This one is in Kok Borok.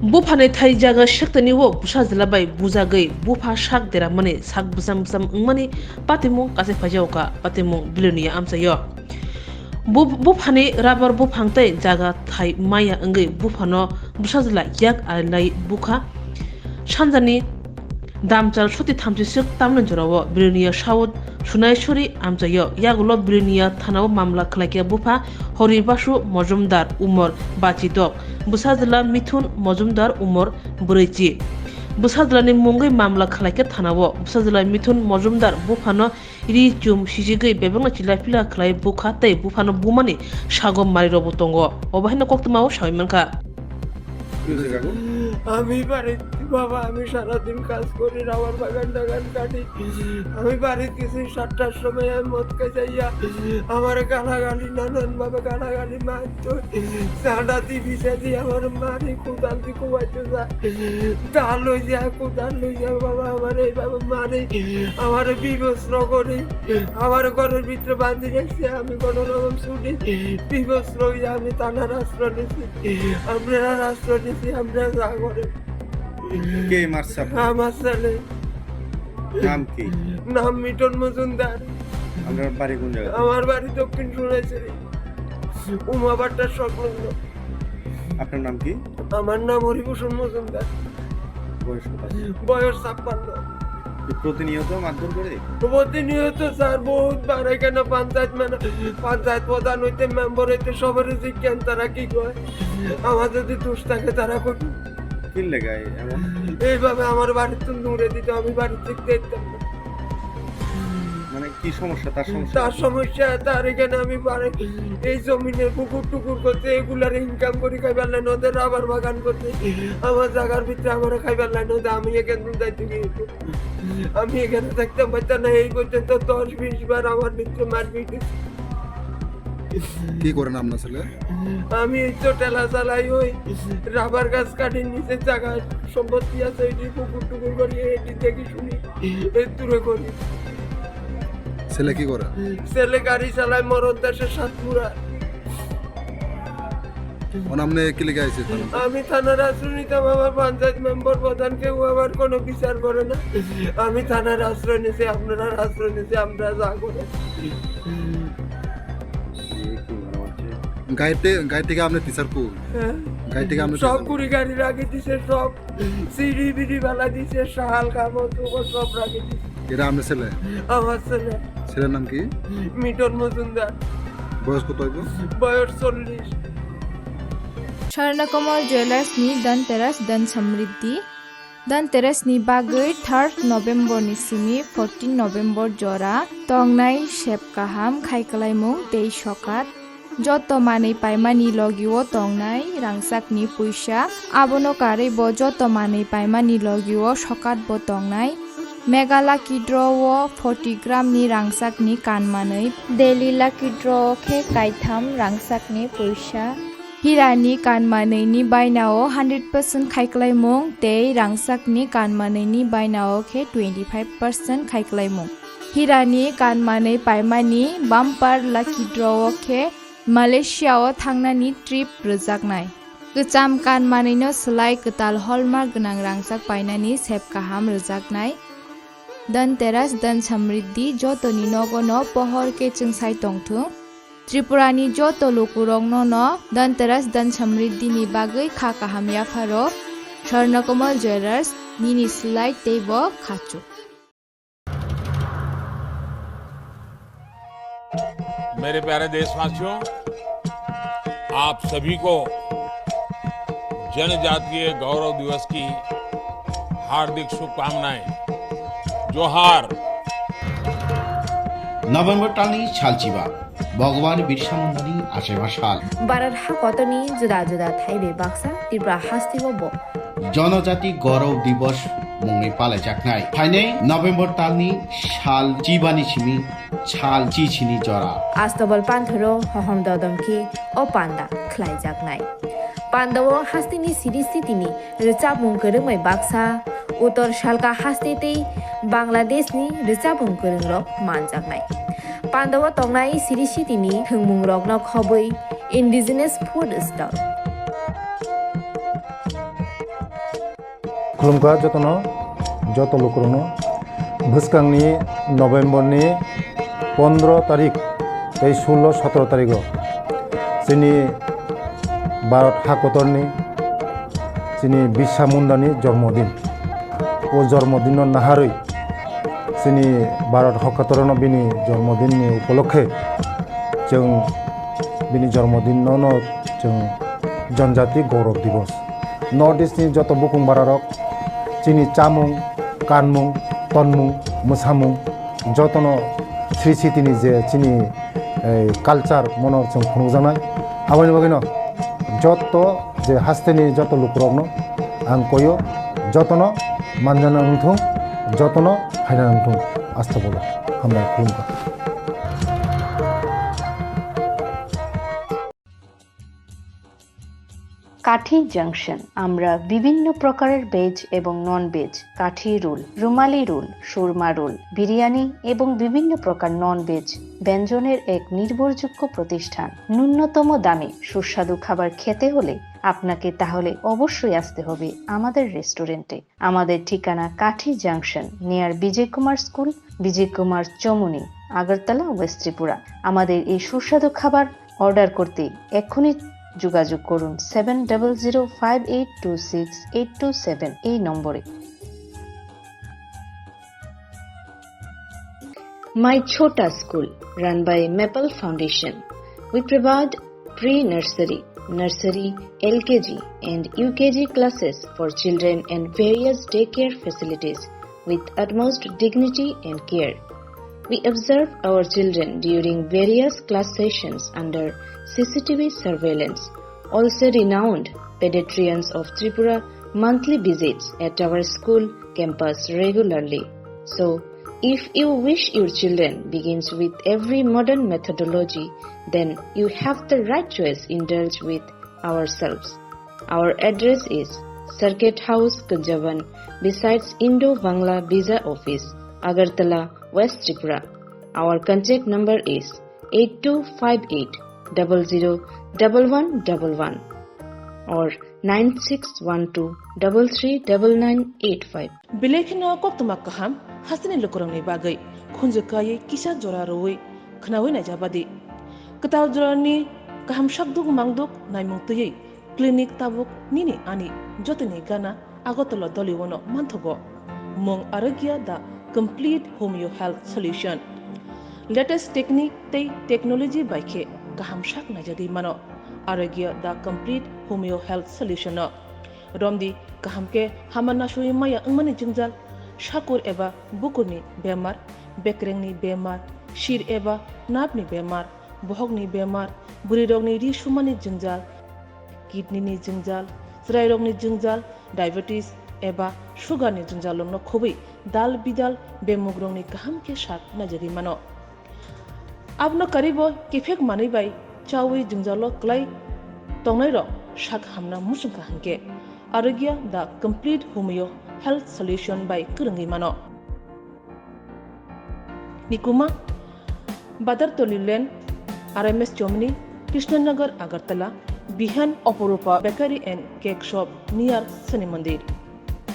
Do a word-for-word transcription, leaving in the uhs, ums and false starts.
Buphani thai jaga sektani o bwsajla bai bujagwi bupha sak deramani sak bwsam bwsam wngmani patimung kachai phaijago kha, patimung Bilonia amchaio. Bu-, buphani rabar buphang tei jaga thai maya wngwi buphano bwsajla yak arilai bukha. Sanjani Damchal soti thamchi swk tamni jorao Bilonia South Sunaisuri amchaio yagulo Bilonia thanao mamla khlaikha bupha Hori Basu Mojumdar umor bachidok, bwsajla Mithun Mojumdar umor bwrwichi. Bwsajlani mungwi mamla khlaikha thanao. Bwsajla Mithun Mojumdar buphano ri chum sijigwi bebakno chila phila khlai bukha tei buphano bumani sago marirokbo tongo. Obo haino koktwmao sawi mankha. আমি বাড়িতে, বাবা, আমি সারাদিন কাজ করি, রাবার বাগান টাগান কাটি। আমি বাড়িত গেছি সাতটার সময়, আমি মদ খাই যাইয়া আমার গালাগালি, নানান ভাবে গালাগালি মারতো। চাঁদা দি, বিছা দি আমার মারি, কোদাল দি কোবাইতে যায়। দা লই যায়, কোদাল লই যায়, বাবা, আমার এইভাবে মারে, আমার বিবস্ত্র করে, আমার ঘরের ভিতরে বান্ধি রাখছে, আমি কোনো রকম ছুটি বিবস্ত্র হয়ে আমি থানার আশ্রয় নিছি। আমরা রাস্তা নিছি, আমরা যা করে। কে মারছে আপনার? আমার ছেলে। নাম কি? নাম মিটন মজুমদার। আপনার বাড়ি কোন জায়গায়? আমার বাড়ি দক্ষিণ সোনাইছড়ি, উমাবাট্টার সংলগ্ন। আপনার নাম কি? আমার নাম হরিভূষণ মজুমদার। বয়স কত? বয়স ছাপ্পান্ন। প্রতিনিয়ত মারধর করে? প্রতিনিয়ত স্যার, বহুত বার এখানে পঞ্চায়েত মানে, পঞ্চায়েত প্রধান হইতে, মেম্বার হইতে সবারই জিজ্ঞান তারা কি কয়। আমার যদি দোষ থাকে তারা কই। কি লেগায় এমন? এইভাবে আমার বাড়িতে দৌড়ে দিত, আমি বাড়িতে দেখতাম না। মানে কি সমস্যা? তার সমস্যা তার কি? সমস্যা, তার এখানে আমি বাড়ি, এই জমিনের পুকুর টুকুর করতে, এগুলার ইনকাম করি খাইবার লাইন, ওদের রাবার বাগান করতে, আমার জায়গার ভিতরে আমার খাইবার লাইন, ওদের আমি এখানে যাইতে গিয়ে আমি এখানে থাকতাম পারতাম না। এই পর্যন্ত দশ বিশ বার আমার ভিতরে মারপিট হয়েছে। কি করেন আপনার ছেলে? আমি এই তো ঠেলা চালাই, ওই রাবার গাছ কাটি নিচে জায়গা সম্পত্তি আছে, এটি পুকুর টুকুর করি, এটি দেখি শুনি, এই দূরে করি। ছেলে কি করে? ছেলে গাড়ি চালায়, মরণ দেশে সাতপুরা। মানে আপনি কি লিখে আইছে থানাতে? আমি থানার আশ্রয় নিতাম, আমার পঞ্চায়েত মেম্বার প্রধান কেউ আমার কোনো বিচার করে না। আমি থানার আশ্রয় নিছি, আপনারা আশ্রয় নিছি, আমরা যা করে। গাড়িতে, গাড়ি থেকে আপনি টিচার কোন? হ্যাঁ। গাড়ি থেকে আপনি সব টিচার কোন? কুড়ি গাড়ি রাখি দিছে, সব সিঁড়ি বিড়ি বালা দিছে, শাল কাপড় চোপড় সব রাখি দিছে। এরা আপনার ছেলে? আমার ছেলে। ছেলের নাম কি? মিটন মজুমদার। বয়স কত হইব? বয়স চল্লিশ। Swarnakamal jewellers ni Dhanteras Dhan Samriddhi. Dhanteras ni bagwi third November ni simi fourteen November jora tongnai sep kaham khai kwlaimung tei sokat. Joto manwi paimani logio tongnai rangchakni puisa, abono karwi bo joto manwi paimani logio sokatbo tongnai. Mega Lucky Draw o forty gram ni rangchakni kanmanwi, Daily Lucky Draw o khe kaitham rangchakni puisa. Hirani kanmanwini bainao hundred percent khaiklaimung tei rangchakni kanmanwini bainao khe twenty five percent khaiklaimung. Hirani kanmanwi paimani bumper lucky draw o khe Malaysia o thangnani trip rwjaknai. Kwcham kanmanwino swlai kwtal hallmark gwnang rangchak painani sep kaham rwjaknai. Dhanteras Dhan Samriddhi jotoni nogono pohor khe chwngsai tongthung. Tripurani joto lukurokno no Dhanteras Dhan Samriddhini bagwi kha kaham yapharo. Swarnakomal Jewellers, nini slide tei bo khachuk. मेरे प्यारे देशवासियों, आप सभी को जनजातीय गौरव दिवस की हार्दिक शुभकामनाएं। जोहार। November talni salchiba, Bhagwan Birsa Mundani achaiba sal. Bharat hakotorni juda juda thaibai baksa Tripura hasteo bo Janajati Gaurav Divas mungwi palaijaknai. Phainai November talni sal chibani simi sal chichini jora. Astobal panthoro hohom dodom khe o panda khlaijaknai. Pandao hasteni siri sitini rwchapmung kwrwngmai baksa, Uttor Salka haste tei Bangladeshni rwchapmung kwrwngrok manjaknai. Pandao tongnai siri sitini thwngmungrokno khobwi indigenous food stall. Khulumkha jotono, joto lukurokno. Bwskangni November ni pondro tarik tei sullo sotro tarigo chini Bharat hakotorni chini Birsa Mundani jormodin. O jormodinno naharwi chini Bharat hakotorno bini jormodinni upolokhe chwng bini jormodinno no chwng Janjati Gaurav Divas. North East ni joto bukung bararok chini chamung, kanmung, tonmung, mwsamung jotono Sri Siti ni je chini, eh, culture mono chwng phunukjaknai. Aboni bagwino joto je hasteni joto lukurokno ang koyo, jotono manjana wngthung, jotono phaina wngthung. Astagfirullah. Hambai khulumkha. কাঠি জাংশন। আমরা বিভিন্ন প্রকারের ভেজ এবং non veg, কাঠি রোল, রুমালি রোল, সুরমা রোল, বিরিয়ানি এবং বিভিন্ন প্রকার non veg ব্যঞ্জনের এক নির্ভরযোগ্য প্রতিষ্ঠান। ন্যূনতম দামে সুস্বাদু খাবার খেতে হলে আপনাকে তাহলে অবশ্যই আসতে হবে আমাদের রেস্টুরেন্টে। আমাদের ঠিকানা Kathi junction, near Bijoy Kumar school, Bijoy Kumar Chowmuhani, Agartala, West Tripura. আমাদের এই সুস্বাদু খাবার অর্ডার করতে এক্ষুনি যোগাযোগ করুন seven double zero five eight two six eight two seven এই নম্বরে। My Chhota School, run by Maple Foundation. We provide pre-nursery, nursery, L K G and U K G classes for children and various daycare facilities with utmost dignity and care. We observe our children during various class sessions under C C T V surveillance. Also, renowned pediatricians of Tripura monthly visits at our school campus regularly. So, if you wish your children begins with every modern methodology, then you have the right choice. Indulge with ourselves. Our address is Circuit House, Kunjaban, besides Indo-Bangla Visa Office, Agartala, West Tripura. Our contact number is eight two five eight double zero double one double one or nine six one two double three double nine eight five. Belai kheno koktwma kaham hasteni lukurokni bagwi khunju kaiwi kisa jora rwui khwnaui naijabadi. Kwtal jorani kaham sakduk mangduk naimung twiwi clinic tabuk nini ani jotoni gana Agartala Doliwono manthogo. Mung Arogya, the complete homeo health solution. Latest technique tei technology bai khe kaham sak naijagwi mano Arogya, the complete homeo health solution no. Romdi kaham khe hama nasui maya wngmani jwngjal, sakur eba bukurni bemar, bekrengni bemar, sir eba nerve ni bemar, bohokni bemar, bwrwirokni ri sumani jwngjal, kidney ni jwngjal, chwrairokni jwngjal, diabetes eba sugar ni jwngjal rokno khobwi dal bidal bemugrokni kaham khe sak naijagwi mano. Abono karibo kiphek manwi bai chawi jwngjalo kwlai tongnairok sak hamna muchungkha hinkhe Arogya the complete homeo health solution bai kwrwngwi mano. Nikuma, Badartoli Lane, R M S Chomni, Krishnanagar, Agartala, Bihan, Oporupa Bakery and Cake Shop near Shani Mandir.